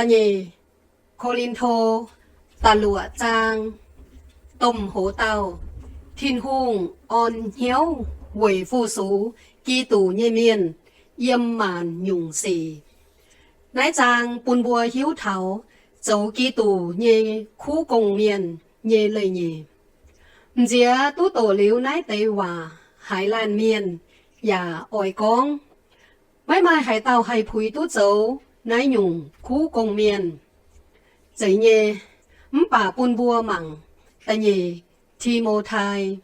Da'nyeic Ko^lin^to da'luoqc zaang. Domh hoz dauh, Tin-Hungh orn hnyouv weic fu-sux Giduc nyei mienh yiem maanc nyungc sic. Naaiv zaang bun mbuo hiuv taux zoux Giduc nyei kuv gong-mienh nyei leiz-nyeic. M'nziex duqv doqc liuz naaiv deix waac, haaix laanh mienh yaac oix gorngv, maiv maaih haaix dauh haih puix duqv zoux naaiv nyungc kuv gong-mienh. Zeiz nyei, mv baac bun mbuo mangc da'nyeic Ti^mo^tai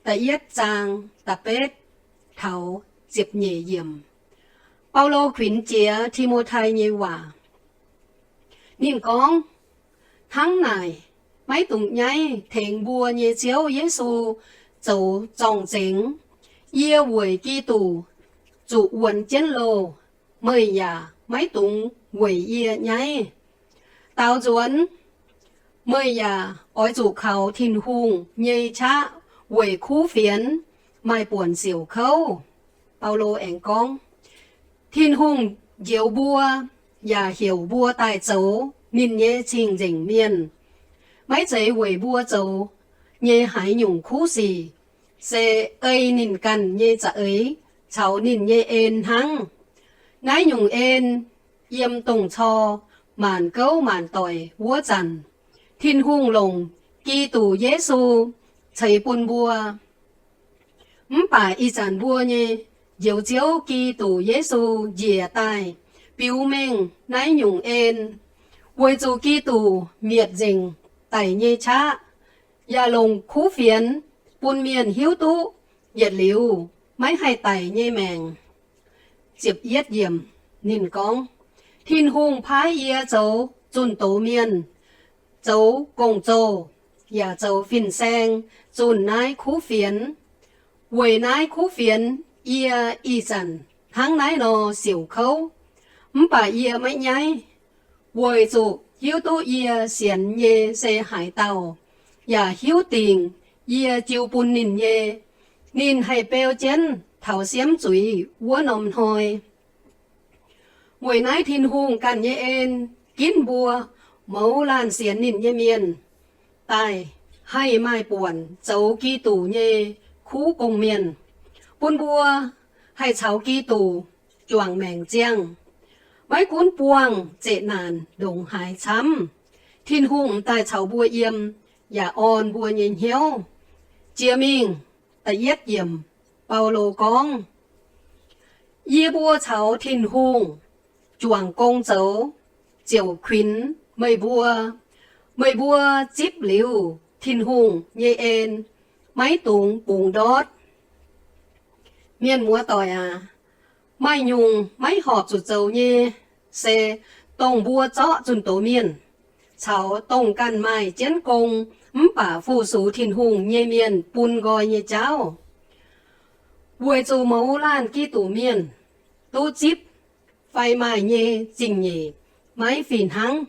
da'yietv zaang da'betv taux ziepc nyeic yiemc. Baulo kuinx jiex Ti^mo^tai nyei waac. Ninh gorngv, hnangv naaic, maiv dungx nyaiv tengx mbuo nyei Ziouv Yesu zoux zorng-zengx. Yie weic Giduc zuqc wuonx jienv loh. Meih yaac maiv dungx weic yie nyaiv. Daaux nzuonx, meih yaac oix zuqc kaux Tin-Hungh nyei qaqv weic kuv fienx maaih buonc siouc kouv. Baulo aengx gorngv, Tin-Hungh njoux mbuo yaac heuc mbuo daaih zoux ninh nyei cing-nzengc mienh, maiv zeiz weic mbuo zoux nyei haaix nyungc kuv sic, se ei ninh ganh nyei za'eix caux ninh nyei en hnangv. Naaiv nyungc en yiem dongh cor maanc gouv maanc doic wuov zanc, Tin-Hungh longc Giduc Yesu ceix bun mbuo. Mv baac ih zanc mbuo nyei Njoux Ziouv Giduc Yesu njiec daaih biux mengh naaiv nyungc en, weic zuqc Giduc mietc nzengc daic nyei qaqv, yaac longc kuv fienx bun mienh hiuv duqv yietc liuz maiv haih daic nyei maengc. Ninh gorngv, Tin-Hungh paaiv yie zoux zunh doz mienh, zoux gong-zoh, yaac zoux fin-saeng zunh naaiv kuv fienx. Weic naaiv kuv fienx yie ih zanc hnangv naaiv nor siouc kouv, mv baac yie maiv nyaiv, weic zuqc hiuv duqv yie sienx nyei se haaix dauh, yaac hiuv dingc yie jiu bun ninh nyei. Ninh haih beu jienv taux siemv zuiz wuov norm hnoi. Weic naaiv Tin-Hungh ganh nyei en ginv mbuo mouz laanh sienx ninh nyei mienh daaih haih maaih buonc zoux Giduc nyei kuv gong-mienh, bun mbuo haih caux Giduc juangc maengc ziangh. Maiv gunv buangh zeqc naanc ndongc haaix camv, Tin-Hungh m'daaih caux mbuo yiem yaac orn mbuo nyei hnyouv. Jiex mingh da'yietv yiemc, Baulo gorngv, Yie mbuo caux Tin-Hungh juangc gong zoux ziouc kuinx meih mbuo. Meih mbuo zipv liuz Tin-Hungh nyei en, maiv dungx bungx ndortv. Mienh muoz-doic aac, maaih nyungc maiv horpc zuqc zoux nyei, se dongh mbuo zorqv zunh doz mienh caux dongh ganh maaih jienv gong mv baac fu-sux Tin-Hungh nyei mienh bun nqoi nyei jauv. Weic zuqc mouz laanh Giduc mienh duqv zipv fai maaih nyei zingh nyeic maiv fih hnangv.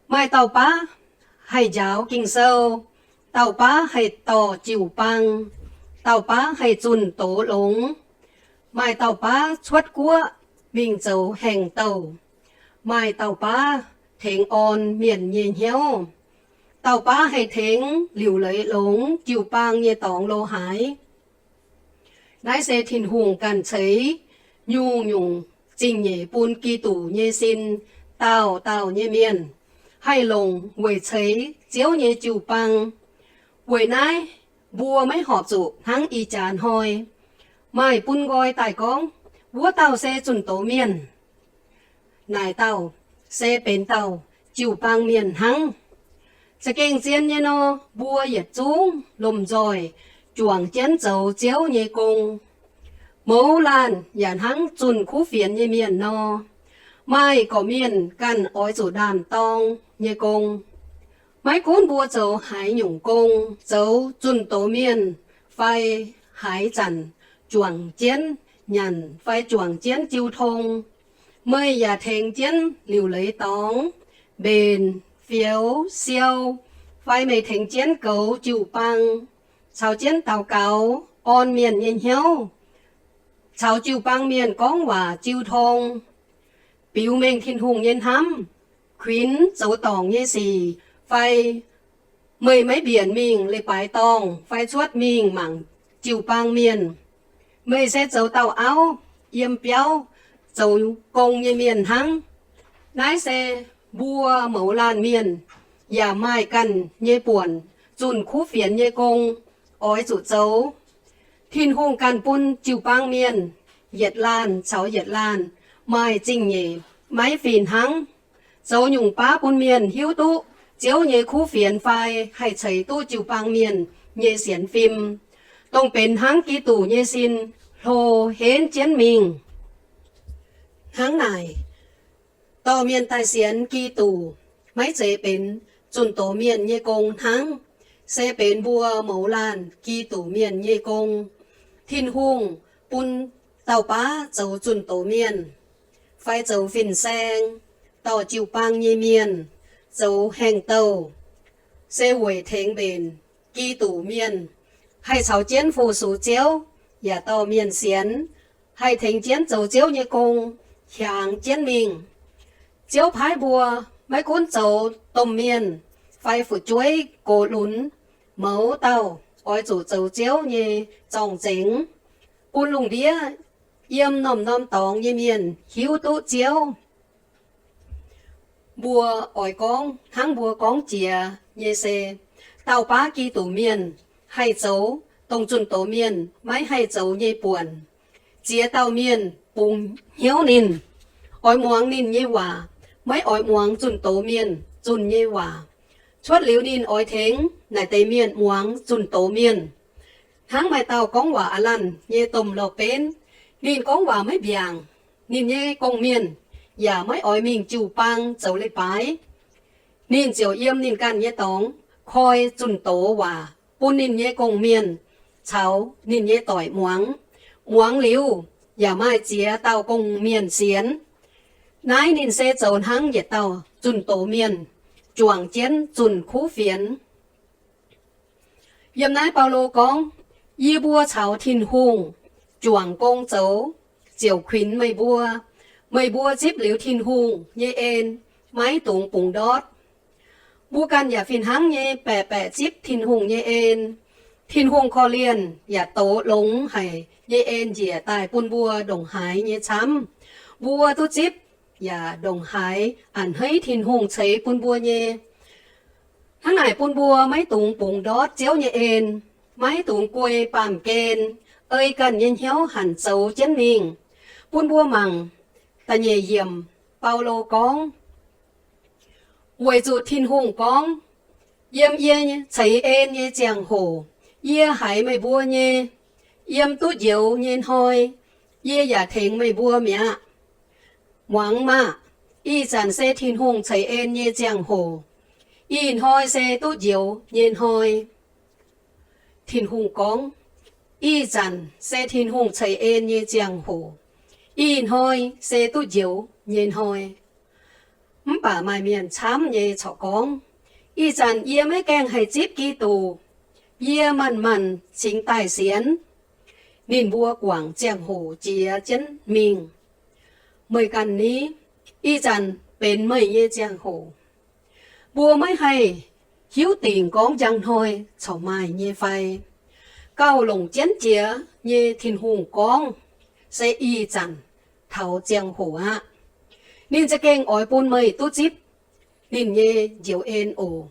Maaih dauh baav haih njaaux Ging-Sou, dauh baav haih dorh jiu-baang, dauh baav haih zunh doz longx. Maaih dauh baav cuotv guoqv mingh zoux haengh douh. Maaih dauh baav tengx orn mienh nyei hnyouv. Dauh baav haih tengx liuc leiz longx jiu-baang nyei dorngx lo haaix. Naaiv se Tin-Hungh ganh ceix nyungc-nyungc zingh nyeic bun Giduc nyei sin dauh dauh nyei mienh, haih longc weic ceix Ziouv nyei jiu-baang. Weic naaiv mbuo maiv horpc zuqc hnangv ih jaax hnoi maaih bun nqoi daaih gorngv, wuov dauh se zunh doz mienh. Naaic dauh se benx dauh jiu-baang mienh hnangv. Za'gengh zien nyei nor, mbuo yietc zungv lomh nzoih juangc jienv zoux Ziouv nyei gong. Mouz laanh yaac hnangv zunh kuv fienx nyei mienh nor, maaih gorqv mienh ganh oix zuqc ndaam-dorng nyei gong. Maiv gunv mbuo zoux haaix nyungc gong, zoux zunh doz mienh fai haaix zanc juangc jienv nyanc fai juangc jienv jiu tong, meih yaac tengx jienv liuc leiz dorngx, mbenc, fioux, siou, fai meih tengx jienv goux jiu-baang, caux jienv daux gaux, orn mienh nyei hnyouv, caux jiu-baang mienh gorngv waac jiu tong. biux mengh Tin-Hungh nyei hnamv, kuinx zoux dorngc nyei sic, fai meih maiv mbienc mingh leiz-baaix dorngh fai cuotv mingh mangc jiu-baang mienh. Meih se zoux dauh auv, yiem biauv zoux gong nyei mienh hnangv. Naaiv se mbuo mouz laanh mienh yaac maaih ganh nyei buonc zunh kuv fienx nyei gong oix zuqc zoux. Tin-Hungh ganh bun jiu-baang mienh yietc laanh caux yietc laanh maaih zingh nyeic maiv fih hnangv. Zoux nyungc baav bun mienh hiuv duqv Ziouv nyei kuv fienx fai haih ceix duqv jiu-baang mienh nyei sienx fim, dongh benx hnangv Giduc nyei sin hlo henv jienv mingh. Hnangv naaic, dorh mienh daaih sienx Giduc maiv zeiz benx zunh doz mienh nyei gong hnangv, se benx mbuo mouz laanh Giduc mienh nyei gong. Tin-Hungh bun dauh baav zoux zunh doz mienh, fai zoux fin-saeng, dorh jiu-baang nyei mienh, zoux haengh douh, se weic tengx mbenc Giduc mienh haih caux jienv fu-sux Ziouv, yaac dorh mienh sienx, haih tengx jienv zoux Ziouv nyei gong hiaangx jienv mingh. Ziouv paaiv mbuo maiv gunv zoux domh mienh fai fu'jueiv gox lunx, mouz dauh oix zuqc zoux Ziouv nyei zorng-zengx, bun lungh ndiev yiem norm-norm dorngx nyei mienh hiuv duqv Ziouv. Mbuo oix gorngv hnangv mbuo gorngv jiex nyei se, dauh baav Giduc mienh haih zoux dongh zunh doz mienh maiv haih zoux nyei buonc. Ziex dauh mienh bungx hnyouv ninh, oix muangx ninh nyei waac, maiv oix muangx zunh doz mienh zunh nyei waac. Cuotv liuz ninh oix tengx naaic deix mienh muangx zunh doz mienh. Hnangv maaih dauh gorngv waac aav lanc nyei domh lorh benv, ninh gorngv waac maiv mbiaangc, ninh nyei gong-mienh yaac maiv oix mingh jiu-baang zoux leiz-baaix. Ninh ziouc yiem ninh ganh nyei dorngx koi zunh doz waac bun ninh nyei gong-mienh caux ninh nyei doic muangx. Muangx liuz, yaac maaih ziex dauh gong-mienh sienx. Naaiv ninh se zoux hnangv yietc dauh zunh doz mienh, juangc jienv zunh kuv fienx. Yiem naaiv Baulo gorngv, yie mbuo caux Tin-Hungh juangc gong zoux ziouc kuinx meih mbuo. Meih mbuo zipv liuz Tin-Hungh nyei en, maiv dungx bungx ndortv. Mbuo ganh yaac fih hnangv nyei baeqc baeqc zipv Tin-Hungh nyei en. Tin-Hungh korv-lienh yaac dox longx haic nyei en njiec daaih bun mbuo ndongc haaix nyei camv, mbuo duqv zipv yaac ndongc haaix a'hneiv Tin-Hungh ceix bun mbuo nyei. Hnangv naaic bun mbuo maiv dungx bungx ndortv Ziouv nyei en, maiv dungx guei baamh gen, ei ganh nyei hnyouv hanc zoux jienv mingh. Bun mbuo mangc da'nyeic yiemc, Baulo gorngv, weic zuqc Tin-Hungh gorngv, yiem yie ceix en nyei ziangh hoc yie haiz meih mbuo nyei, yiem duqv njoux nyei hnoi yie yaac tengx meih mbuo mi'aqv. Muangx maah! Ih zanc se Tin-Hungh ceix en nyei ziangh hoc. Ih hnoi se duqv njoux nyei hnoi. Tin-Hungh gorngv, ih zanc se Tin-Hungh ceix en nyei ziangh hoc. Ih hnoi se duqv njoux nyei hnoi. Mv baac maaih mienh camv nyei corc gorngv, ih zanc yie maiv gaengh haih zipv Giduc. Yie manc-manc cingx daaih sienx. Ninh mbuo guangc ziangh hoc jiex jienv mingh. Meih ganh ni, ih zanc benx meih nyei ziangh hoc. Mbuo maiv haih hiuv dingc gorngv njang hnoi corc maaih nyei fai. Gauh longc jienv jiex nyei Tin-Hungh gorngv, se ih zanc taux ziangh hoc aqv. Ninh za'gengh oix bun meih duqv zipv ninh nyei njoux en oc.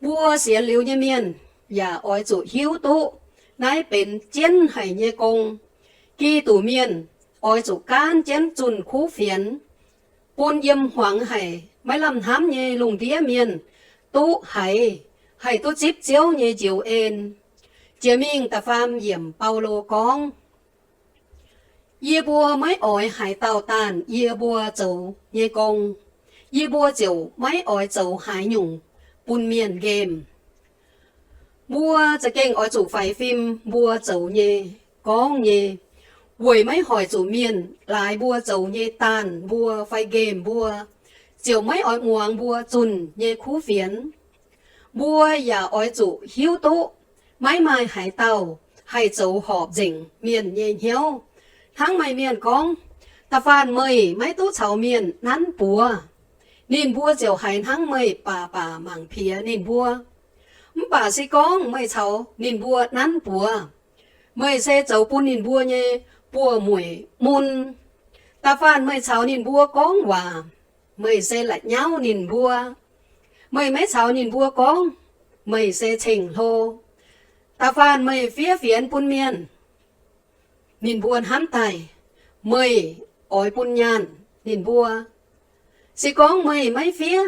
Mbuo sienx liuz nyei mienh yaac oix zuqc hiuv duqv naaiv benx jienv haic nyei gong. Giduc mienh oix zuqc gaanv jienv zunh kuv fienx, bun yiem hmuangx haic maiv lamh hnamv nyei lungh ndiev mienh duqv haiz, haih duqv zipv Ziouv nyei njoux en. Jiex mingh da'faam yiemc Baulo gorngv, yie mbuo maiv oix haaix dauh daanh yie mbuo zoux nyei gong. Yie mbuo ziouc maiv oix zoux haaix nyungc bun mienh nqemh. Mbuo za'gengh oix zuqc faix fim mbuo zoux nyei, gorngv nyei, weic maiv hoic zuqc mienh laaix mbuo zoux nyei daanh mbuo fai nqemh mbuo, ziouc maiv oix muangx mbuo zunh nyei kuv fienx. Mbuo yaac oix zuqc hiuv duqv maiv maaih haaix dauh haih zoux horpc nzengc mienh nyei hnyouv. Hnangv maaih mienh gorngv, Da'faanh meih maiv duqv caux mienh nanv buoz, ninh mbuo ziouc haiz hnangv meih baac baac mangc piex ninh mbuo. Mv baac se gorngv meih caux ninh mbuo nanv buoz, meih se zoux bun ninh mbuo nyei buoz-mueic mun. Da'faanh meih caux ninh mbuo gorngv waac, meih se la'nyauv ninh mbuo. Meih maiv caux ninh mbuo gorngv, meih se ceng-hlo. Da'faanh meih fiev fienx bun mienh, ninh mbuo hnamv daaih meih oix bun nyaanh ninh mbuo. Se gorngv meih maiv fiev,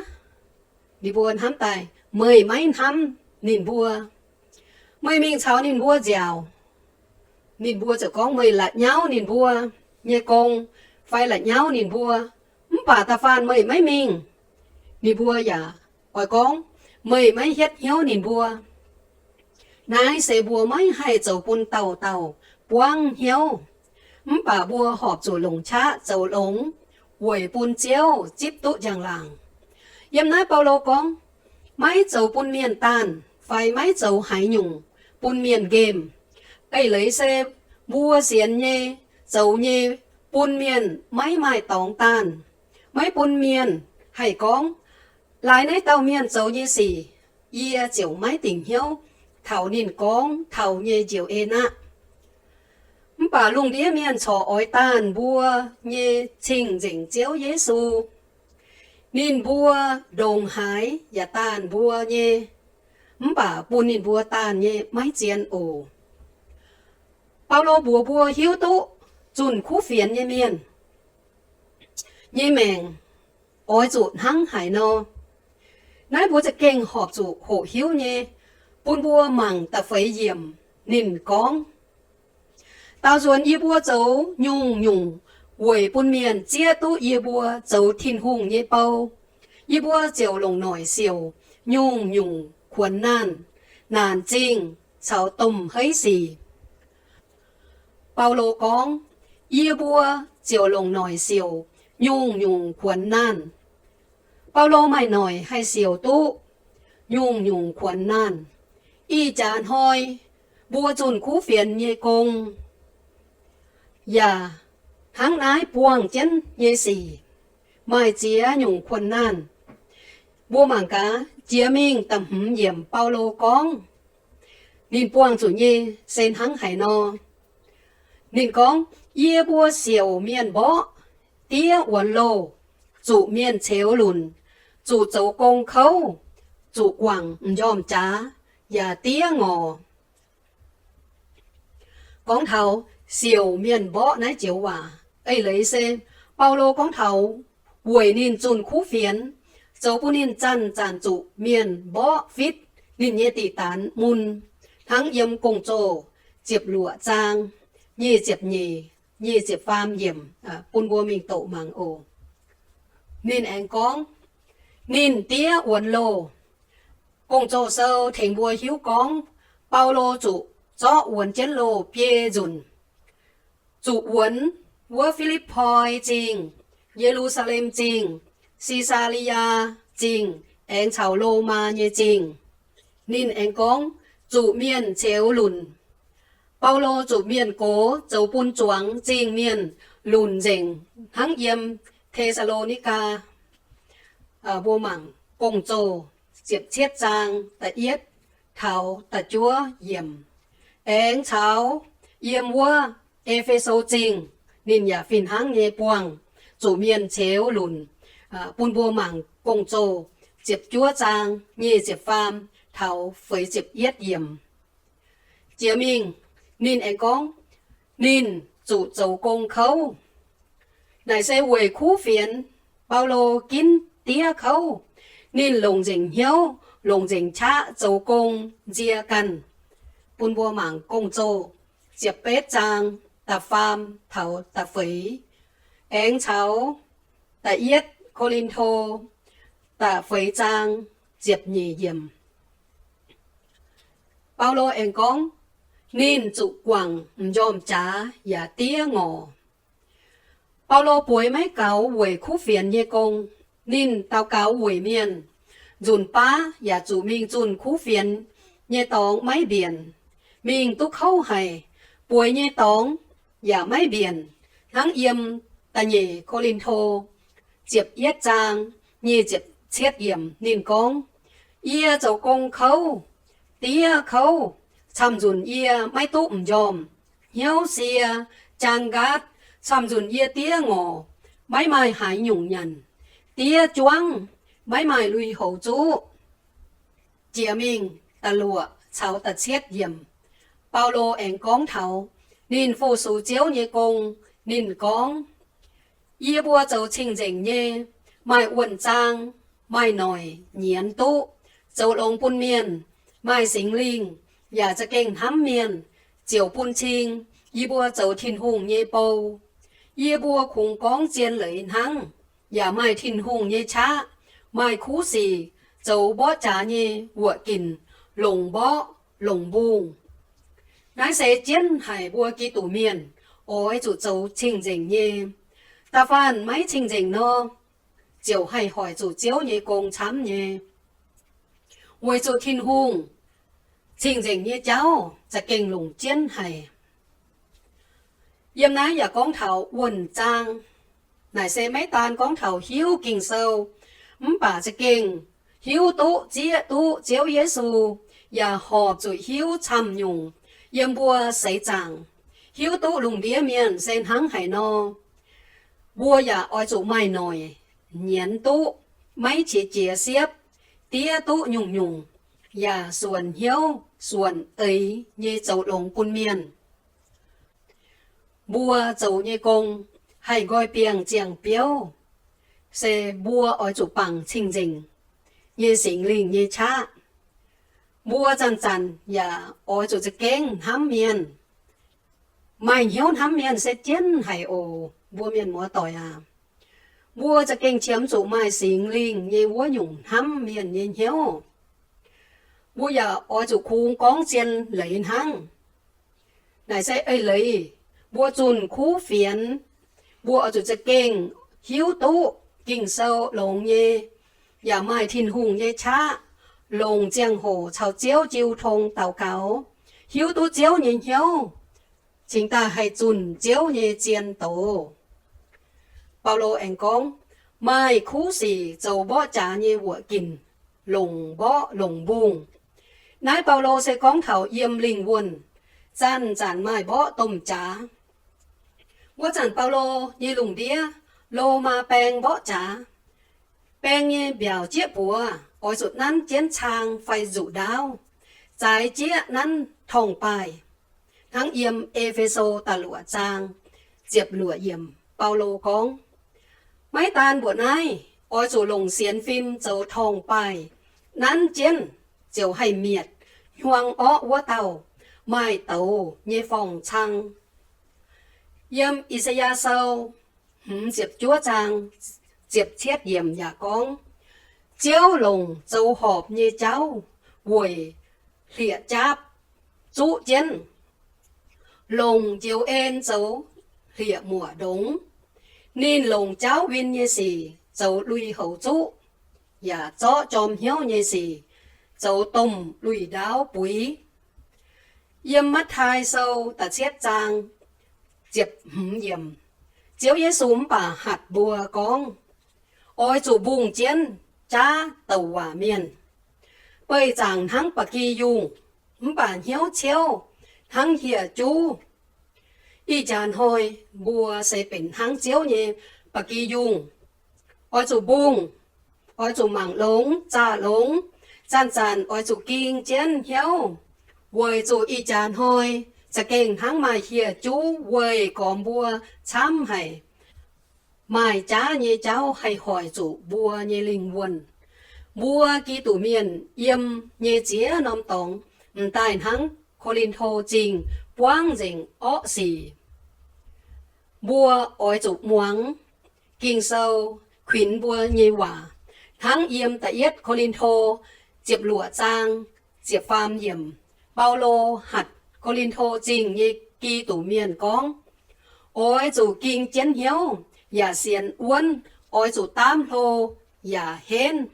ninh mbuo hnamv daaih meih maiv hnamv ninh mbuo. Meih mingh caux ninh mbuo nziaauc, ninh mbuo ziouc gorngv meih la'nyauv ninh mbuo nyei gong fai la'nyauv ninh mbuo. Mv baac da'faanh meih maiv mingh, ninh mbuo yaac oix gorngv meih maiv hietv hnyouv ninh mbuo. Naaiv se mbuo maiv haih zoux bun dauh dauh buangv hnyouv. Mv baac mbuo horpc zuqc longc qaqv zoux longx, weic bun Ziouv zipv duqv njang-laangc. Yiem naaiv Baulo gorngv, maiv zoux bun mienh daanh fai maiv zoux haaix nyungc bun mienh nqemh. Eix leiz se mbuo sienx nyei, zoux nyei, bun mienh maiv maaih dorngx daanh, maiv bun mienh haih gorngv, laaix naaiv dauh mienh zoux nyei sic, yie ziouc maiv dingc hnyouv taux ninh gorngv taux nyei njoux en aqv. Mv baac lungh ndiev mienh corc oix daanh mbuo nyei cing-nzengc Ziouv Yesu. Ninh mbuo ndongc haaix yaac daanh mbuo nyei, mv baac bun ninh mbuo daanh nyei maiv zien oc. Baulo mbuox mbuo hiuv duqv zunh kuv fienx nyei mienh nyei maengc oix zuqc hnangv haaix nor. Naaiv mbuo za'gengh horpc zuqc hoqc hiuv nyei, bun mbuo mangc da'feix yiemc. Ninh gorngv, daaux nzuonx yie mbuo zoux nyungc-nyungc weic bun mienh zieqv duqv yie mbuo zoux Tin-Hungh nyei bou, yie mbuo ziouc longc noic siouc nyungc-nyungc kuonx naanh, naanc zingh caux domh heiv sic. Baulo gorngv, yie mbuo ziouc longc noic siouc nyungc-nyungc kuonx naanh. Baulo maaih noic haih siouc duqv nyungc-nyungc kuonx naanh. Ih jaax hnoi mbuo zunh kuv fienx nyei gong yaac hnangv naaiv buangh jienv nyei sic, maaih ziex nyungc kuonx naanh. Mbuo mangc gaax, jiex mingh da'hmz yiemc Baulo gorngv, ninh buangh zuqc nyei se hnangv haaix nor. Ninh gorngv, yie mbuo siouc mienh mborqv, diev wuonx loh, zuqc mienh ceux lunc, zuqc zoux gong kouv, zuqc guangc m'njormh jaax, yaac diev ngorc. Gorngv taux siouc mienh mborqv naaiv joux waac, eix leiz se Baulo gorngv taux weic ninh zunh kuv fienx, zoux bun ninh zanc-zanc zuqc mienh mborqv fitv ninh nyei diqc daanx mun, hnangv yiem Gong-Zoh ziepc luoqc zaang nyic ziepc nyeic, nyic ziepc faam yiemc, bun mbuo mingh doqc mangc oc. Ninh aengx gorngv, ninh diev wuonx loh. Gong-Zoh sou tengx mbuo hiuv gorngv, Baulo zuqc zorqv wuonx jienv loh biei nzunc, zuqc wuonx wuov Fi^lipv^poi Zingh, Ye^lu^saa^lem Zingh, Si^saa^li^yaa Zingh, aengx caux Lomaa nyei zingh. Ninh aengx gorngv, zuqc mienh ceux lunc. Baulo zuqc mienh gox zoux bun zuangx zingh mienh lunc nzengc, hnangv yiem Te^saa^lo^ni^gaa. Mbuo mangc Gong-Zoh ziepc cietv zaang da'yietv taux da'juov yiemc. Aengx caux yiem wuov E^fe^so Zingh, ninh yaac fih hnangv nyei buangh zuqc mienh ceux lunc. Bun mbuo mangc Gong-Zoh ziepc juov zaang nyic ziepc faam taux feix ziepc yietv yiemc. Jiex mingh, ninh aengx gorngv, ninh zuqc zoux gong kouv. Naaic se weic kuv fienx, Baulo ginv diev kouv. Ninh longc nzengc hnyouv, longc nzengc qaqv zoux gong nzie ganh. Bun mbuo mangc Gong-Zoh ziepc betv zaang da'faam taux da'feix, aengx caux da'yietv Ko^lin^to da'feix zaang ziepc nyeic yiemc. Baulo aengx gorngv, ninh zuqc guangc m'njormh jaax yaac diev ngorc. Baulo bueix maiv gaux weic kuv fienx nyei gong. Ninh daux gaux weic mienh, nzunc baav yaac zuqc mingh zunh kuv fienx nyei dorngx maiv mbienc, mingh duqv kouv haic. Bueix nyei dorngx yaac maiv mbienc, hnangv yiem da'nyeic Ko^lin^to ziepc yietv zaang nyic ziepc cietv yiemc ninh gorngv, Yie zoux gong kouv, diev kouv, camv nzunc yie maiv duqv m'njormh. Hnyouv sie, jaang nqaatv, camv nzunc yie diev ngorc, maiv maaih haaix nyungc nyanc. Diev juangv, maiv maaih lui-houx zuqv. Jiex mingh da'luoqc caux da'cietv yiemc, Baulo aengx gorngv taux ninh fu-sux Ziouv nyei gong. Ninh gorngv, Yie mbuo zoux cing-nzengc nyei, maaih wuonh zaang, maaih noic nyienz duqv, zoux longx bun mienh, maaih Singx Lingh, yaac za'gengh hnamv mienh, ziouc bun cing yie mbuo zoux Tin-Hungh nyei bou. Yie mbuo kungx gorngv zien leiz hnangv, yaac maaih Tin-Hungh nyei qaqv, maaih kuv sic zoux mborqv jaax nyei wuoqc ginc, longc mborqv longc mbungh. Naaiv se jienv haic mbuo Giduc mienh oix zuqc zoux cing-nzengc nyei. Da'faanh maiv cing-nzengc nor, ziouc haih hoic zuqc Ziouv nyei gong camv nyei. Weic zuqc Tin-Hungh cing-nzengc nyei jauv za'gengh longc jienv haic. Yiem naaiv yaac gorngv taux wuonh zaang. Naaic se maiv daan gorngv taux hiuv Ging-Sou, mv baac za'gengh hiuv duqv zieqv duqv Ziouv Yesu, yaac horpc zuqc hiuv camv nyungc yiem mbuo seix zaangc, hiuv duqv lungh ndiev mienh se hnangv haaix nor. Mbuo yaac oix zuqc maaih noic nyienz duqv, maiv qiex jiez siepv, diev duqv nyungc-nyungc, yaac suonc hnyouv suonc eix nyei zoux longx bun mienh. Mbuo zoux nyei gong haih nqoi biangh ziangh biouv, se mbuo oix zuqc bangc cing-nzengc nyei Singx Lingh nyei qaqv. Mbuo zanc-zanc yaac oix zuqc za'gengh hnamv mienh. Maaih hnyouv hnamv mienh se jienv haic oc. Mbuo mienh muoz-doic aac, mbuo za'gengh qiemx zuqc maaih Singx Lingh nyei wuov nyungc hnamv mienh nyei hnyouv. Mbuo yaac oix zuqc kungx gorngv zien leiz hnangv. Naaic se eix leiz mbuo zunh kuv fienx, mbuo oix zuqc za'gengh hiuv duqv Ging-Sou longx nyei, yaac maaih Tin-Hungh nyei qaqv, longc ziangh hoc caux Ziouv jiu tong daux gaux, hiuv duqv Ziouv nyei hnyouv, cingx daaih haih zunh Ziouv nyei zien doz. Baulo aengx gorngv, maaih kuv sic zoux mborqv jaax nyei wuoqc ginc, longc mborqv longc mbungh. Naaiv Baulo se gorngv taux yiem lingh wuonh zanc-zanc maaih mborqv domh jaax. Wuov zanc Baulo nyei lungh ndiev, Lomaa baeng mborqv jaax. Baeng nyei mbiaauc jieqv buoz oix zuqc nanv jienv cang fai nzuqc ndaauv, zaaix jieqv nanv torngv-baaih. Hnangv yiem E^fe^so da'luoqc zaang ziepc luoqc yiemc, Baulo gorngv, maiv daan mbuoqc naaiv, oix zuqc longc sienx fim zoux torngv-baaih nanv jienv, ziouc haih mietc hnyuang orqv wuov dauh maaih douz nyei forng-cang. Yiem I^saa^yaa Sou hmz ziepc juov zaang ziepc cietv yiemc yaac gorngv, Ziouv longc zoux horpc nyei jauv weic hlieqv-jaapv zuqv jienv, longc njoux en zoux hlieqv-muoc ndongx. Ninh longc jauv win nyei sic zoux lui-houx zuqv, yaac zorqv jorm hnyouv nyei sic zoux domh lui-ndaauv buix. Yiem Matv^taai Sou da'cietv zaang ziepc hmz yiemc, Ziouv Yesu mv baac hatc mbuo gorngv, oix zuqc mbungh jienv jaav douc waac mienh. Beih zaangc hnangv ba'gi yungh, mv baac hnyouv ciouv hnangv hieh juv. Ih jaax hnoi mbuo se benx hnangv Ziouv nyei ba'gi yungh. Oix zuqc mbungh, oix zuqc mangc longx, zaah longx, zanc-zanc oix zuqc ging jienv hnyouv, weic zuqc ih jaax hnoi za'gengh hnangv maaih hieh juv weih gormx mbuo camv haic. Maaih jaav nyei jauv haih hoic zuqc mbuo nyei lingh wuonh. Mbuo Giduc mienh yiem nyei ziex norm dorngx m'daaih hnangv Ko^lin^to Zingh buangv nzengc orqv sic. Mbuo oix zuqc muangx Ging-Sou kuinx mbuo nyei waac, hnangv yiem da'yietv Ko^lin^to ziepc luoqc zaang ziepc faam yiemc, Baulo hatc Ko^lin^to Zingh nyei Giduc mienh gorngv, oix zuqc ging jienv hnyouv yaac sienx wuonv, oix zuqc daamv hlo yaac henv.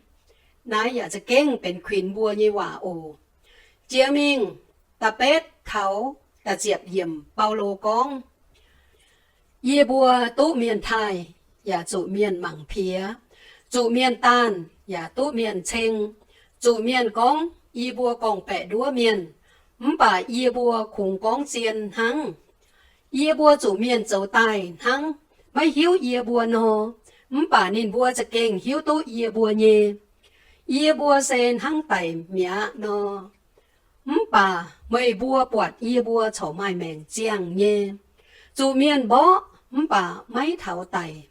Naaiv yaac za'gengh benx kuinx mbuo nyei waac oc. Jiex mingh da'betv taux da'ziepc yiemc, Baulo gorngv, Yie mbuo duqv mienh taaih yaac zuqc mienh mangc piex, zuqc mienh daanh yaac duqv mienh ceng, zuqc mienh gorngv yie mbuo gorngv-baeqc nduov mienh, mv baac yie mbuo kungx gorngv zien hnangv. Yie mbuo zuqc mienh zoux daaih hnangv, maiv hiuv yie mbuo nor, mv baac ninh mbuo za'gengh hiuv duqv yie mbuo nyei. Yie mbuo se hnangv daic mi'aqv nor, mv baac meih mbuo buatc yie mbuo corc maaih maengc ziangh nyei. Zuqc mienh mborqv mv baac maiv taux daic.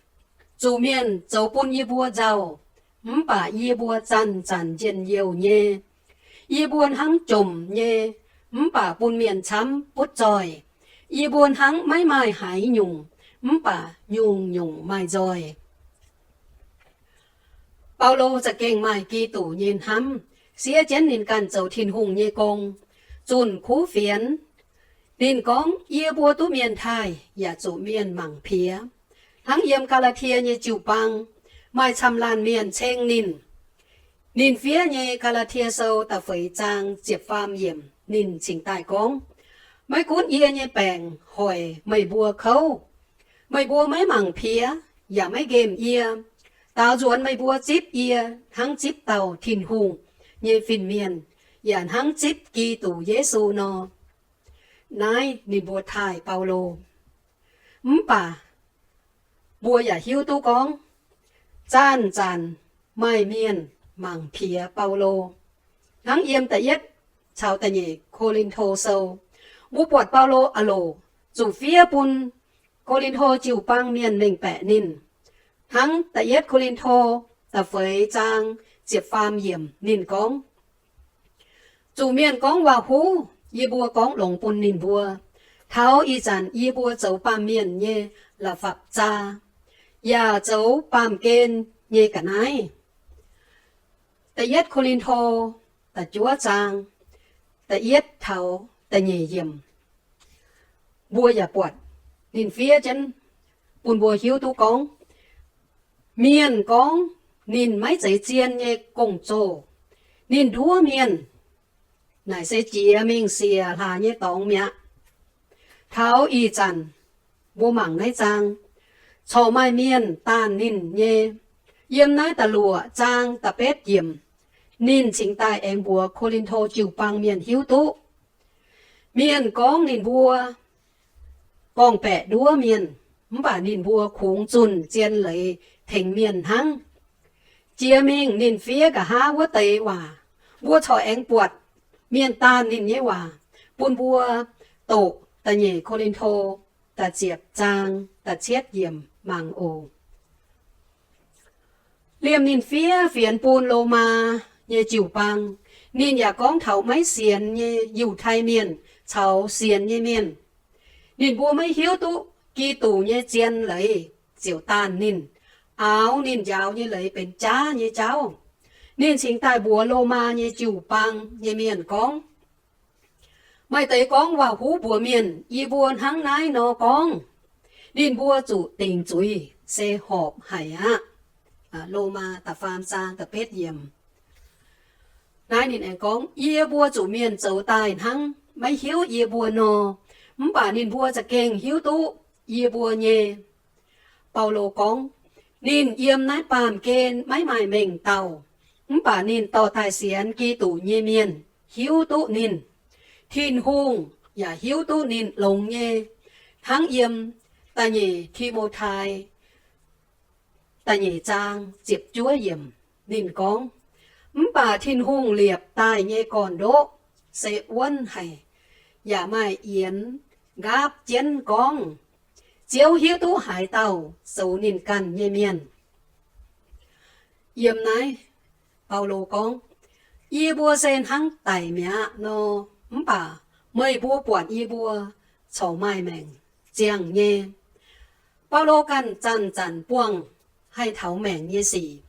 Zuqc mienh zoux bun yie mbuo nzauh, mv baac yie mbuo zanc-zanc njien-youh nyei. Yie mbuo hnangv jomc nyei, mv baac bun mienh camv butv zoih. Yie mbuo hnangv maiv maaih haaix nyungc, mv baac nyungc-nyungc maaih nzoih. Baulo za'gengh maaih Giduc nyei hnamv, siev jienv ninh ganh zoux Tin-Hungh nyei gong, zunh kuv fienx. Ninh gorngv, yie mbuo duqv mienh taaih yaac zuqc mienh mangc piex. Hnangv yiem Gaa^laa^tie nyei jiu-baang, maaih camv laanh mienh ceng ninh. Ninh fiev nyei Gaa^laa^tie Sou da'feix zaang ziepc faam yiemc ninh cingx daaih gorngv, maiv gunv yie nyei baengc hoic meih mbuo kouv, meih mbuo maiv mangc piex yaac maiv nqemh yie. Daaux nzuonx meih mbuo zipv yie hnangv zipv dauh Tin-Hungh nyei fin-mienh, yaac hnangv zipv Giduc Yesu nor. Naaiv ninh mbuo taaih Baulo. Mv baac mbuo yaac hiuv duqv gorngv, zanc-zanc maaih mienh mangc piex Baulo. Hnangv yiem da'yietv caux da'nyeic Ko^lin^to Sou, mbuo buatc Baulo a'loc zuqc fiev bun Ko^lin^to jiu-baang mienh mengh baeqc ninh. Hnangv da'yietv Ko^lin^to da'feix zaang ziepc faam yiemc ninh gorngv, zuqc mienh gorngv waac-huv, yie mbuo gorngv longx bun ninh mbuo, taux ih zanc yie mbuo zoux baamh mienh nyei la'fapv-zaa, yaac zoux baamh gen nyei ga'naaiv. Da'yietv Ko^lin^to da'juov zaang da'yietv taux da'nyeic yiemc, mbuo yaac buatc ninh fiev jienv bun mbuo hiuv duqv gorngv, mienh gorngv ninh maiv zeiz zien nyei gong-zoh, ninh nduov mienh, naaic se jiex mingh siec hlaax nyei dorngx mi'aqv. Taux ih zanc mbuo mangc naaiv zaang, corc maaih mienh daanh ninh nyei. Yiem naaiv da'luoqc zaang da'betv yiemc, ninh cingx daaih aengx mbuox Ko^lin^to jiu-baang mienh hiuv duqv, mienh gorngv ninh mbuo gorngv-baeqc nduov mienh, mv baac ninh mbuo kungx zunh zien leiz tengx mienh hnangv. Jiex mingh ninh fiev nqa'haav wuov deix waac, mbuo corc aengx buatc mienh daanh ninh nyei waac, bun mbuo doqc da'nyeic Ko^lin^to da'ziepc zaang da'cietv yiemc mangc oc. Liemh ninh fiev fienx bun Lomaa nyei jiu-baang, ninh yaac gorngv taux maiv sienx nyei Yiutai Mienh caux sienx nyei mienh. Ninh mbuo maiv hiuv duqv Giduc nyei zien leiz ziouc daanh ninh, aaux ninh njaaux nyei leiz benx jaav nyei jauv. Ninh cingx daaih mbuox Lomaa nyei jiu-baang nyei mienh gorngv, maaih deix gorngv waac-huv mbuox mienh, yie mbuo hnangv naaiv nor gorngv, ninh mbuo zuqc dingc zuiz se horpc haic aqv. Lomaa da'faam zaang da'betv yiemc. Naaiv ninh aengx gorngv, yie mbuo zuqc mienh zoux daaih hnangv maiv hiuv yie mbuo nor, mv baac ninh mbuo za'gengh hiuv duqv yie mbuo nyei. Baulo gorngv, ninh yiem naaiv baamh gen maiv maaih mengh dauh, mv baac ninh dorh daaih sienx Giduc nyei mienh hiuv duqv ninh. Tin-Hungh yaac hiuv duqv ninh longx nyei. Hnangv yiem da'nyeic Ti^mo^tai da'nyeic zaang ziepc juov yiemc, ninh gorngv, mv baac Tin-Hungh liepc daaih nyei gorn-ndoqv se wuonv haic, yaac maaih yienx nqaapv jienv gorngv, Ziouv hiuv duqv haaix dauh zoux ninh ganh nyei mienh. Yiem naaiv, Baulo gorngv, yie mbuo se hnangv daic mi'aqv nor, mv baac meih mbuo buatc yie mbuo corc maaih maengc ziangh nyei. Baulo ganh zanc-zanc buangh haih taux maengc nyei sic,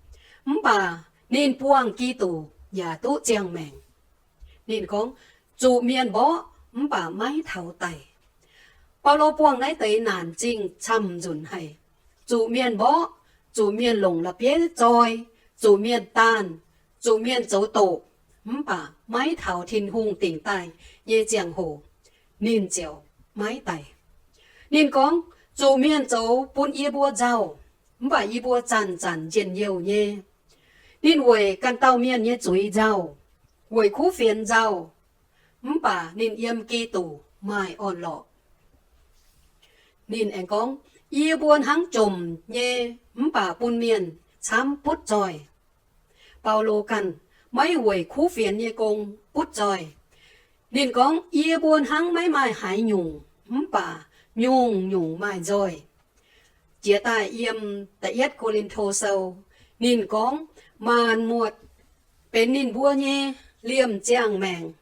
mv baac ninh buangh Giduc yaac duqv ziangh maengc. Ninh gorngv, zuqc mienh mborqv mv baac maiv taux daic. Baulo buangh naaiv deix naanc zingh camv-nzunc haic. Zuqc mienh mborqv, zuqc mienh longc la'bieiv zoi, zuqc mienh daanh, zuqc mienh zoux doqc, mv baac maiv taux Tin-Hungh dingc daaih nyei ziangh hoc, ninh ziouc maiv daic. Ninh gorngv, Zuqc mienh zoux bun yie mbuo nzauh, mv baac yie mbuo zanc-zanc njien-youh nyei. Ninh weic ganh dauh mienh nyei zuiz nzauh, weic kuv fienx nzauh, mv baac ninh yiem Giduc maaih orn-lorqc. Ninh aengx gorngv, yie mbuo hnangv jomc nyei, mv baac bun mienh camv butv zoih. Baulo ganh maiv weic kuv fienx nyei gong butv zoih. Ninh gorngv, yie mbuo hnangv maiv maaih haaix nyungc, mv baac nyungc-nyungc maaih nzoih. Jiex daaih yiem Da'yietv Ko^lin^to Sou, ninh gorngv, maanc muotc benx ninh mbuo nyei liemh ziangh maengc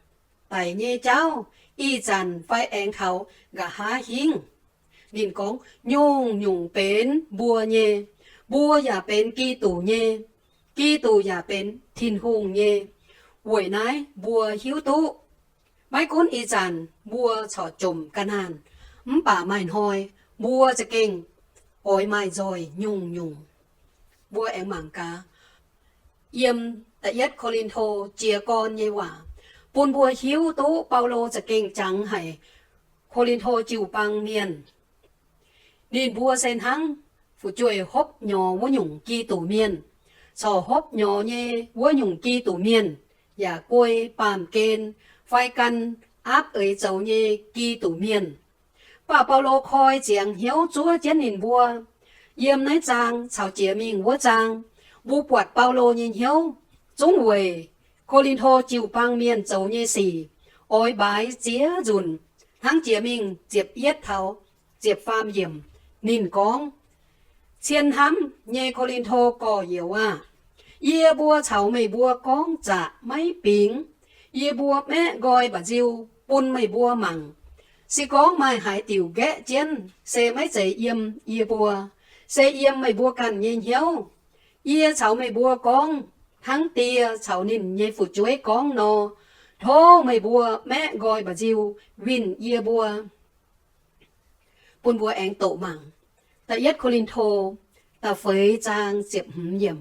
daic nyei jauv, ih zanc fai aengx taux nqa'haav hingv. Ninh gorngv, nyungc-nyungc benx mbuo nyei, mbuo yaac benx Giduc nyei, Giduc yaac benx Tin-Hungh nyei. Weic naaiv mbuo hiuv duqv, maiv gunv ih zanc mbuo corc jomc ga'naanh, mv baac maaih hnoi mbuo za'gengh oix maaih nzoih nyungc-nyungc. Mbuo aengx mangc gaax, yiem Da'yietv Ko^lin^to jiez gorn nyei waac bun mbuo hiuv duqv Baulo za'gengh jangx haic Ko^lin^to jiu-baang mienh. Ninh mbuo se hnangv fu'jueiv hopv nyorx wuov nyungc Giduc mienh, corc hopv nyorx nyei wuov nyungc Giduc mienh, yaac guei baamh gen fai gan aapv eix zoux nyei Giduc mienh. Mv baac Baulo koi ziangx hnyouv zuov jienv ninh mbuo. Yiem naaiv zaang caux jiex mingh wuov zaang, mbuo buatc Baulo nyei hnyouv zungv weic Ko^lin^to jiu-baang mienh zoux nyei sic oix mbaix ziex nzunc. Hnangv jiex mingh ziepc yietv taux ziepc faam yiemc, ninh gorngv, cien hnamv nyei Ko^lin^to gorx-youz aah! Yie mbuo caux meih mbuo gorngv zaqc maiv bingx. Yie mbuo maeqv nqoi mba'nziu bun meih mbuo mangc. Se gorngv maaih haaix diuc nqaeqv jienv, se maiv zeiz yiem yie mbuo, se yiem meih mbuo ganh nyei hnyouv. Yie caux meih mbuo gorngv hnangv die caux ninh nyei fu'jueiv gorngv nor, tov meih mbuo maeqv nqoi mba'nziu winh yie mbuo. Bun mbuo aengx doqc mangc Da'yietv Ko^lin^to da'feix zaang ziepc hmz yiemc.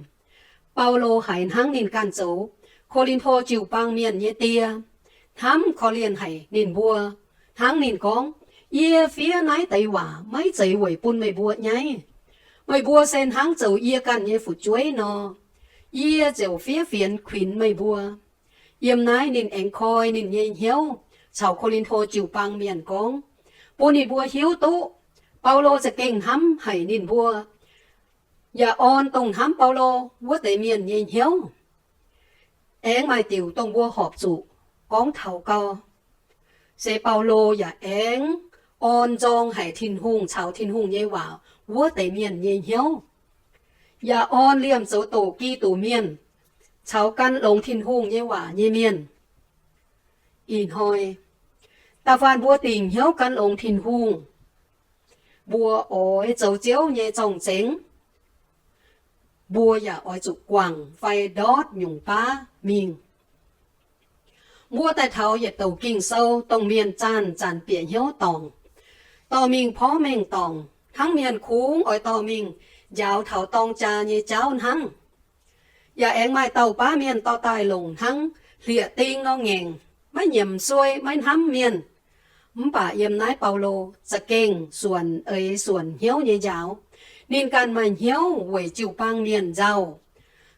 Baulo haiz hnangv ninh ganh zoux Ko^lin^to jiu-baang mienh nyei die, hnamv korv-lienh haic ninh mbuo. Hnangv ninh gorngv, yie fiev naaiv deix waac maiv zeiz weic bun meih mbuo nyaiv. Meih mbuo se hnangv zoux yie ganh nyei fu'jueiv nor, yie ziouc fiev fienx kuinx meih mbuo. Yiem naaiv ninh aengx koi ninh nyei hnyouv caux Ko^lin^to jiu-baang mienh gorngv, bun ninh mbuo hiuv duqv Baulo za'gengh hnamv haic ninh mbuo, yaac orn dongh hnamv Baulo wuov deix mienh nyei hnyouv. Aengx maaih diuc dongh mbuo horpc zuqc gorngv taux gau, se Baulo yaac aengx orn nzorng haic Tin-Hungh caux Tin-Hungh nyei waac wuov deix mienh nyei hnyouv, yaac orn liemh zoux doqc Giduc mienh caux gan longx Tin-Hungh nyei waac nyei mienh. Ih hnoi da'faanh mbuo dingc hnyouv gan longx Tin-Hungh, mbuo oix zoux Ziouv nyei zorng-zengx, mbuo yaac oix zuqc guangc fai ndortv nyungc baav mingh. Mbuo daaih taux yietc douc Ging-Sou dongh mienh zanc-zanc bieqc hnyouv dorngc, dorh mingh porv mengh dorngc, hnangv mienh kungx oix dorh mingh njaaux taux dorng jaa nyei jauv hnangv. Yaac aengx maaih dauh baav mienh dorh daaih longc hnangv hlieqv-ding nor ngaengc, maiv nyiemc suei, maiv hnamv mienh. Mv baac yiem naaiv Baulo za'gengh suonc eix suonc hnyouv nyei njaaux. Ninh ganh maaih hnyouv weic jiu-baang mienh nzauh.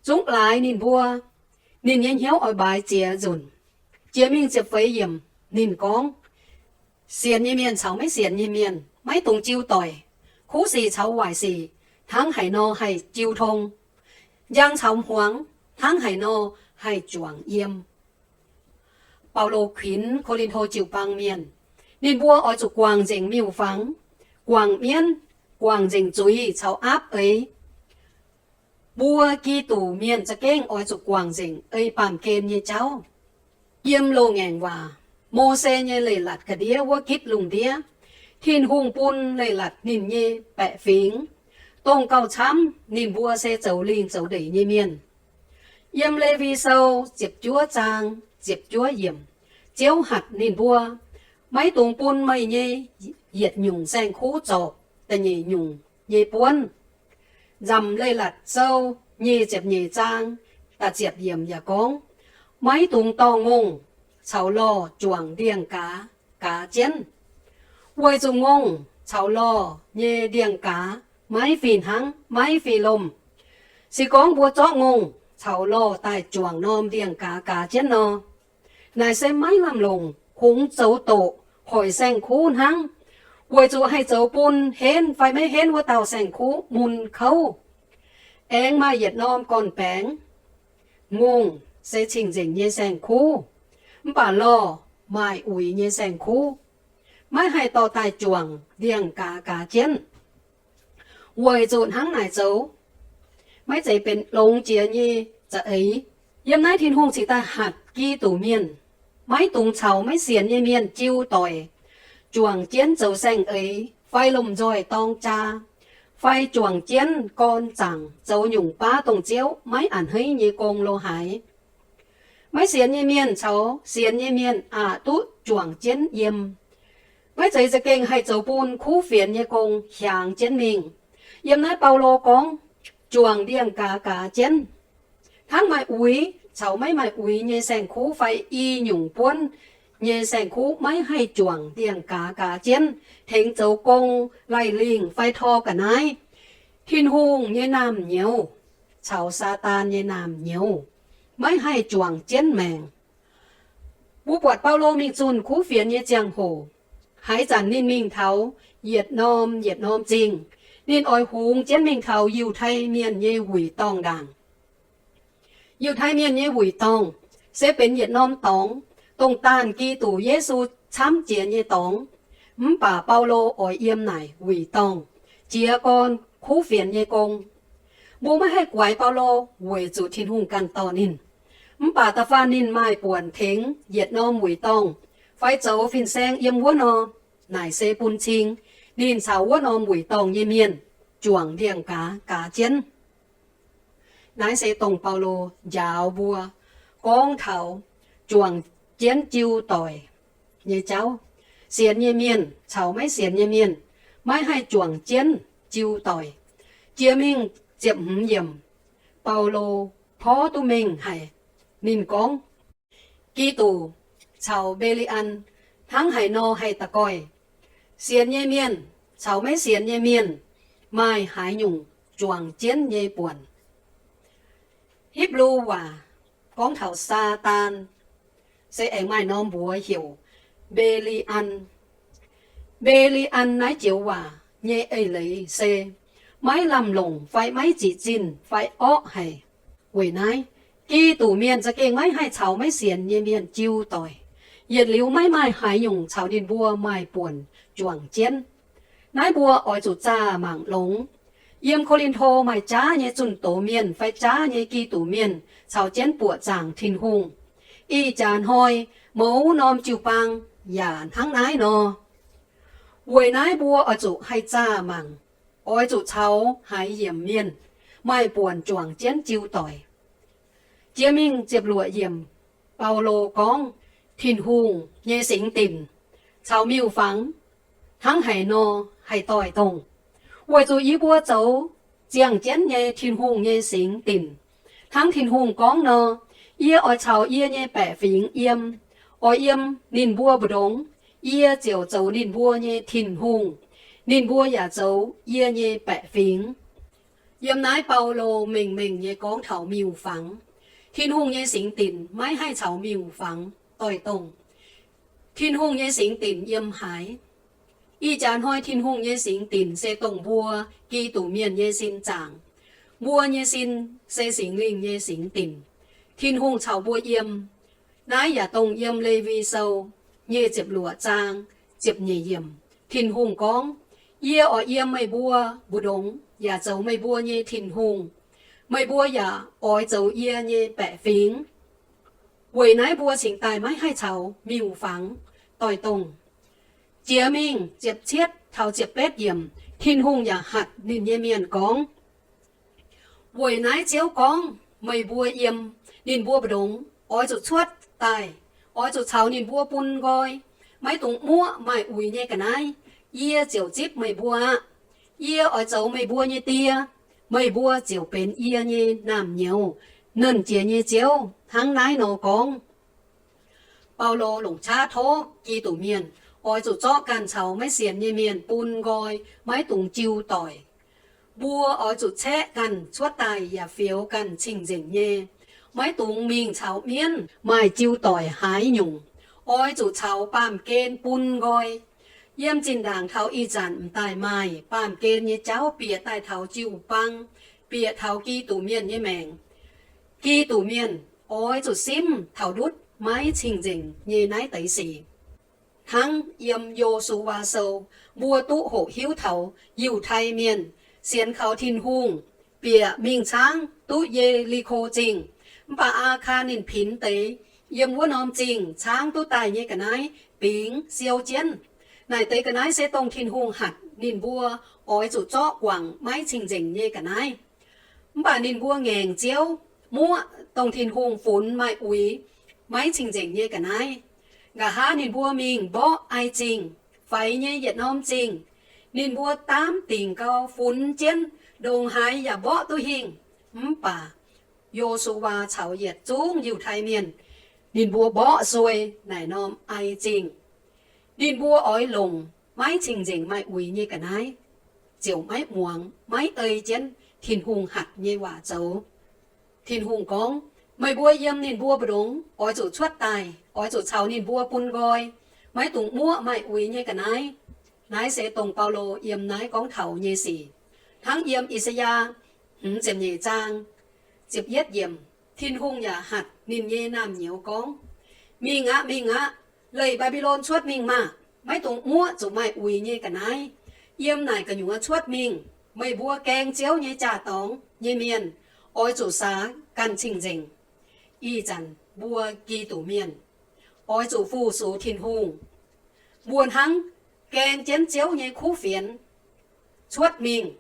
Zungv laaix ninh mbuo, ninh nyei hnyouv oix mbaix ziex nzunc. Jiex mingh ziepc feix yiemc ninh gorngv, sienx nyei mienh caux maiv sienx nyei mienh maiv dungx jiu doic. Kuv sic caux waaic sic hnangv haaix nor haih jiu tong, njang caux hmuangx hnangv haaix nor haih juangc yiem. Baulo kuinx Ko^lin^to jiu-baang mienh, ninh mbuo oix zuqc guangc nzengc miuc-fangx, guangc mienv, guangc nzengc zuiz caux aapv eix. Mbuo Giduc mienh za'gengh oix zuqc guangc nzengc ei baamh gen nyei jauv. Yiem Loz-Ngaengc Waac, Mose nyei Leiz-Latc ga'ndiev wuov gitv lungh ndiev, Tin-Hungh bun leiz-latc ninh nyei baeqc fingx, dongh gauh camv ninh mbuo se zoux lingh zoux ndeic nyei mienh. Yiem Lewi Sou ziepc juov zaang ziepc juov yiemc, Ziouv hatc ninh mbuo, maiv dungx bun meih nyei yietc nyungc saeng-kuv zorpc da'nyeic nyungc nyei buonv. Nzamc Leiz-Latc Sou nyic ziepc nyeic zaang da'ziepc yiemc yaac gorngv, maiv dungx dorh ngongh caux lorh juangc ndiangx-gaaz gaaz jienv, weic zuqc ngongh caux lorh nyei ndiangx-gaaz maiv fih hnangv, maiv fih lomh. Se gorngv mbuo zorqv ngongh caux lorh daaih juangc norm ndiangx-gaaz gaaz jienv nor, naaic se maiv lamh longc, kungx zoux doqc hoic saeng-kuv hnangv, weic zuqc haih zoux bun henv fai maiv henv wuov dauh saeng-kuv mun kouv. Aengx maaih yietc norm gorn-baengx, ngongh se cing-nzengc nyei saeng-kuv, mv baac lorh maaih uix nyei saeng-kuv, maiv haih dorh daaih juangc ndiangx-gaaz gaaz jienv. Weic zuqc hnangv naaic zoux, maiv zeiz benx longx jiex nyei za'eix. Yiem naaiv Tin-Hungh cingx daaih hatc Giduc Mienh, maiv dungx caux maiv sienx nyei mienh jiu doic, juangc jienv zoux saeng-eix, fai lomh nzoih dorng jaa, fai juangc jienv gorn zaangc zoux nyungc baav dongh Ziouv maiv a'hneiv nyei gong lo haaix. Maiv sienx nyei mienh caux sienx nyei mienh aqc duqv juangc jienv yiem. Maiv zeiz za'gengh haih zoux bun kuv fienx nyei gong hiaangx jienv mingh. Yiem naaiv Baulo gorngv, juangc ndiangx-gaaz gaaz jienv, hnangv maaih uix caux maiv maaih uix nyei saeng-kuv fai i nyungc buonv nyei saeng-kuv maiv haih juangc ndiangx-gaaz gaaz jienv tengx zoux gong, laih lingh fai tor ga'naaiv. Tin-Hungh nyei naamh nyouz caux Saadaan nyei naamh nyouz maiv haih juangc jienv maengc. Mbuo buatc Baulo mingh zunh kuv fienx nyei ziangh hoc, haaix zanc ninh mingh taux yietc norm yietc norm zingh, ninh oix hungx jienv mingh taux Yiutai Mienh nyei wuic dorngh ndaangc. Yiutai Mienh nyei wuic dorngh se benx yietc norm dorngx, dongh daanh Giduc Yesu camv jiex nyei dorngx. Mv baac Baulo oix yiem naaic wuic dorngh, jiez gorn kuv fienx nyei gong. Mbuo maiv haih guaix Baulo weic zuqc Tin-Hungh ganh dorh ninh. Mv baac da'faanh ninh maaih buonc tengx yietc norm wuic dorngh fai zoux fin-saeng yiem wuov nor, naaic se bun cing ninh caux wuov norm wuic dorngh nyei mienh juangc ndiangx-gaaz gaaz jienv. Naaiv se dongh Baulo njaaux mbuo gorngv taux juangc jienv jiu doic nyei jauv. Sienx nyei mienh caux maiv sienx nyei mienh maiv haih juangc jienv jiu doic. Jiex mingh ziepc hmz yiemc, Baulo porv duqv mengh haic. Ninh gorngv, Giduc caux Mbe^li^an hnangv haaix nor haih da'goih? Sienx nyei mienh caux maiv sienx nyei mienh maaih haaix nyungc juangc jienv nyei buonc? Hipv^lu waac gorngv taux Saadaan se aengx maaih norm mbuox heuc Mbe^li^an. Mbe^li^an naaiv joux waac nyei eix leiz se maiv lamh longc fai maiv zic zinh fai orqv haic. Weic naaiv, Giduc Mienh za'gengh maiv haih caux maiv sienx nyei mienh jiu doic, yietc liuz maiv maaih haaix nyungc caux ninh mbuo maaih buonc juangc jienv. Naaiv mbuo oix zuqc zaah mangc longx. Yiem Ko^lin^to maaih jaav nyei zunh doz mienh fai jaav nyei Giduc Mienh caux jienv buoqc zaangc Tin-Hungh. Ih jaax hnoi mouz norm jiu-baang yaac hnangv naaiv nor. Weic naaiv mbuo oix zuqc haih zaah mangc, oix zuqc caux haaix yiemc mienh maaih buonc juangc jienv jiu doic. Jiex mingh ziepc luoqc yiemc, Baulo gorngv Tin-Hungh nyei singx dinc caux miuc-fangx hnangv haaix nor haih doix-dongh. Weic zuqc yie mbuo zoux ziangh jienv nyei Tin-Hungh nyei singx dinc. Hnangv Tin-Hungh gorngv nor, yie oix caux yie nyei baeqc fingx yiem, oix yiem ninh mbuo mbu'ndongx. Yie ziouc zoux ninh mbuo nyei Tin-Hungh, ninh mbuo yaac zoux yie nyei baeqc fingx. Yiem naaiv Baulo mengh mengh nyei gorngv taux miuc-fangx. Tin-Hungh nyei singx dinc maiv haih caux miuc-fangx doix-dongh. Tin-Hungh nyei singx dinc yiem haaix? Ih jaax hnoi Tin-Hungh nyei singx dinc se dongh mbuo Giduc Mienh nyei sin zaangc. Mbuo nyei sin se Singx Lingh nyei singx dinc. Tin-Hungh caux mbuo yiem. Naaiv yaac dongh yiem Lewi Sou nyic ziepc luoqc zaang ziepc nyeic yiemc. Tin-Hungh gorngv, Yie oix yiem meih mbuo mbu'ndongx yaac zoux meih mbuo nyei Tin-Hungh. Meih mbuo yaac oix zoux yie nyei baeqc fingx. Weic naaiv mbuo cingx daaih maiv haih caux miuc-fangx doix-dongh. Jiex mingh ziepc cietv taux ziepc betv yiemc, Tin-Hungh yaac hatc ninh nyei mienh gorngv, Weic naaiv Ziouv gorngv, Meih mbuo yiem ninh mbuo mbu'ndongx oix zuqc cuotv daaih, oix zuqc caux ninh mbuo bun nqoi. Maiv dungx muoqv maaih uix nyei ga'naaiv. Yie ziouc zipv meih mbuo aqv. Yie oix zoux meih mbuo nyei die. Meih mbuo ziouc benx yie nyei naamh nyouz. Nernh Jiex nyei Ziouv hnangv naaiv nor gorngv. Baulo longc qaqv tov Giduc Mienh Oix zuqc zorqv ganh caux maiv sienx nyei mienh bun nqoi, maiv dungx jiu doic. Mbuo oix zuqc caeqv ganh cuotv daaih yaac fioux ganh cing-nzengc nyei. Maiv dungx mingh caux mienv maaih jiu doic haaix nyungc. Oix zuqc caux baamh gen bun nqoi. Yiem zinh ndaangc taux ih zanc m'daaih maaih baamh gen nyei jauv bieqc daaih taux jiu-baang, bieqc taux Giduc Mienh nyei maengc. Giduc Mienh oix zuqc simv taux ndutv maiv cing-nzengc nyei naaiv deix sic. Hnangv yiem Yo^su^waa Sou, mbuo duqv hoqc hiuv taux Yiutai Mienh sienx kaux Tin-Hungh bieqc mingh caangv duqv Ye^li^ko Zingh. Mv baac Aakaa ninh pinx deix yiem wuov norm zingh caangv duqv daaih nyei ga'naaiv bingx siou jienv. Naaic deix ga'naaiv se dongh Tin-Hungh hatc ninh mbuo oix zuqc zorqv guangc maiv cing-nzengc nyei ga'naaiv. Mv baac ninh mbuo ngaengc Ziouv, muoqv dongh Tin-Hungh funx maaih uix maiv cing-nzengc nyei ga'naaiv. Nqa'haav ninh mbuo mingh mborqv Ai Zingh, faix nyei yietc norm zingh. Ninh mbuo daamv dingc gau funx jienv ndongc haaix yaac mborqv duqv hingh. Mv baac Yo^su^waa caux yietc zungv Yiutai Mienh, ninh mbuo mborqv suei naaic norm Ai Zingh. Ninh mbuo oix longc maiv cing-nzengc maaih uix nyei ga'naaiv, ziouc maiv muangx, maiv ei jienv Tin-Hungh hatc nyei waac zoux. Tin-Hungh gorngv, meih mbuo yiem ninh mbuo mbu'ndongx oix zuqc cuotv daaih, oix zuqc caux ninh mbuo bun nqoi, maiv dungx muoqv maaih uix nyei ga'naaiv. Naaiv se dongh Baulo yiem naaiv gorngv taux nyei sic. Hnangv yiem I^saa^yaa hmz ziepc nyeic zaang ziepc yietv yiemc, Tin-Hungh yaac hatc ninh nyei naamh nyouz gorngv, mingh aqv, mingh aqv, leih Mbaa^mbi^lon cuotv mingh maah! Maiv dungx muoqv zuqc maaih uix nyei ga'naaiv. Yiem naaic gu'nyuoz cuotv mingh, meih mbuo gaeng Ziouv nyei jaa-dorngx nyei mienh oix zuqc saax ganh cing-nzengc. Ih zanc mbuo Giduc Mienh oix zuqc fu-sux Tin-Hungh. Mbuo hnangv gaeng jienv Ziouv nyei kuv fienx cuotv mingh,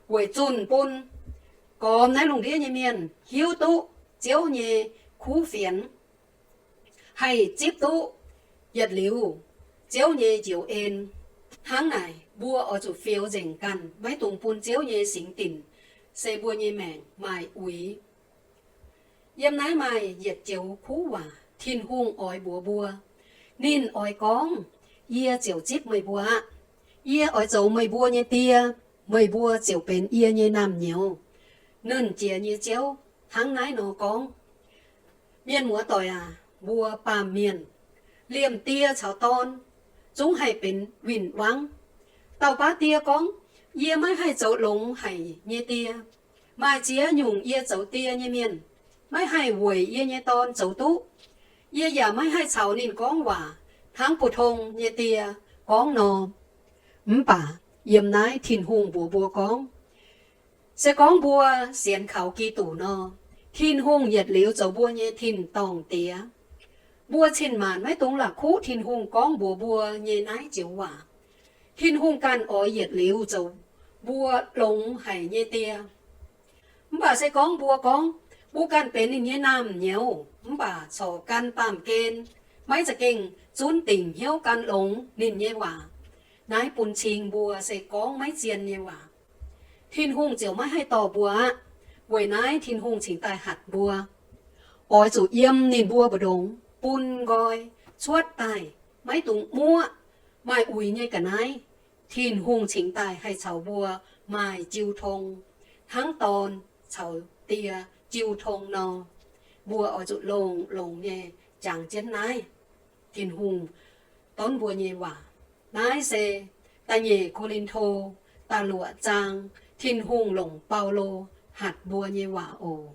weic zunh bun gormx naaiv lungh ndiev nyei mienh hiuv duqv Ziouv nyei kuv fienx, haih zipv duqv yietc liuz Ziouv nyei njoux en. Hnangv naaic, mbuo oix zuqc fioux nzengc ganh, maiv dungx bun Ziouv nyei singx dinc se mbuo nyei maengc maaih uix. Yiem naaiv maaih yietc joux kuv waac Tin-Hungh oix mbuox mbuo. Ninh oix gorngv, yie ziouc zipv meih mbuo aqv. Yie oix zoux meih mbuo nyei die, meih mbuo ziouc benx yie nyei naamh nyouz. Nernh Jiex nyei Ziouv hnangv naaiv nor gorngv. Mienh muoz-doic aac, mbuo baamh mienh, liemh die caux dorn zungv haih benx win-wangv. Dauh baav die gorngv, yie maiv haih zoux longx haic nyei die. Maaih ziex nyungc yie zoux die nyei mienh maiv haih weic yie nyei dorn zoux duqv. Yie yaac maiv haih caux ninh gorngv waac hnangv bu^tong nyei die gorngv nor. Mv baac yiem naaiv Tin-Hungh mbuox mbuo gorngv, se gorngv mbuo sienx kaux Giduc nor, Tin-Hungh yietc liuz zoux mbuo nyei tin-dorngh Diex. Mbuo cin-maanc maiv dungx la'kuqv Tin-Hungh gorngv mbuox mbuo nyei naaiv joux waac. Tin-Hungh ganh oix yietc liuz zoux mbuo longx haic nyei die. Mv baac se gorngv mbuo gorngv mbuo ganh benx ninh nyei naamh nyouz mv baac corc gan baamh gen, maiv za'gengh zunv dingc hnyouv gan longx ninh nyei waac, naaiv bun cing mbuo se gorngv maiv zien nyei waac. Tin-Hungh ziouc maiv haih dorh mbuo aqv. Weic naaiv Tin-Hungh cingx daaih hatc mbuo, oix zuqc yiem ninh mbuo mbu'ndongx bun nqoi cuotv daaih, maiv dungx muoqv maaih uix nyei ga'naaiv. Tin-Hungh cingx daaih haih caux mbuo maaih jiu tong, hnangv dorn caux die jiu tong nor. Mbuo oix zuqc longx-longx nyei jangx jienv naaiv Tin-Hungh donv mbuo nyei waac. Naaiv se da'nyeic Ko^lin^to da'luoqc zaang, Tin-Hungh longc Baulo hatc mbuo nyei waac oc.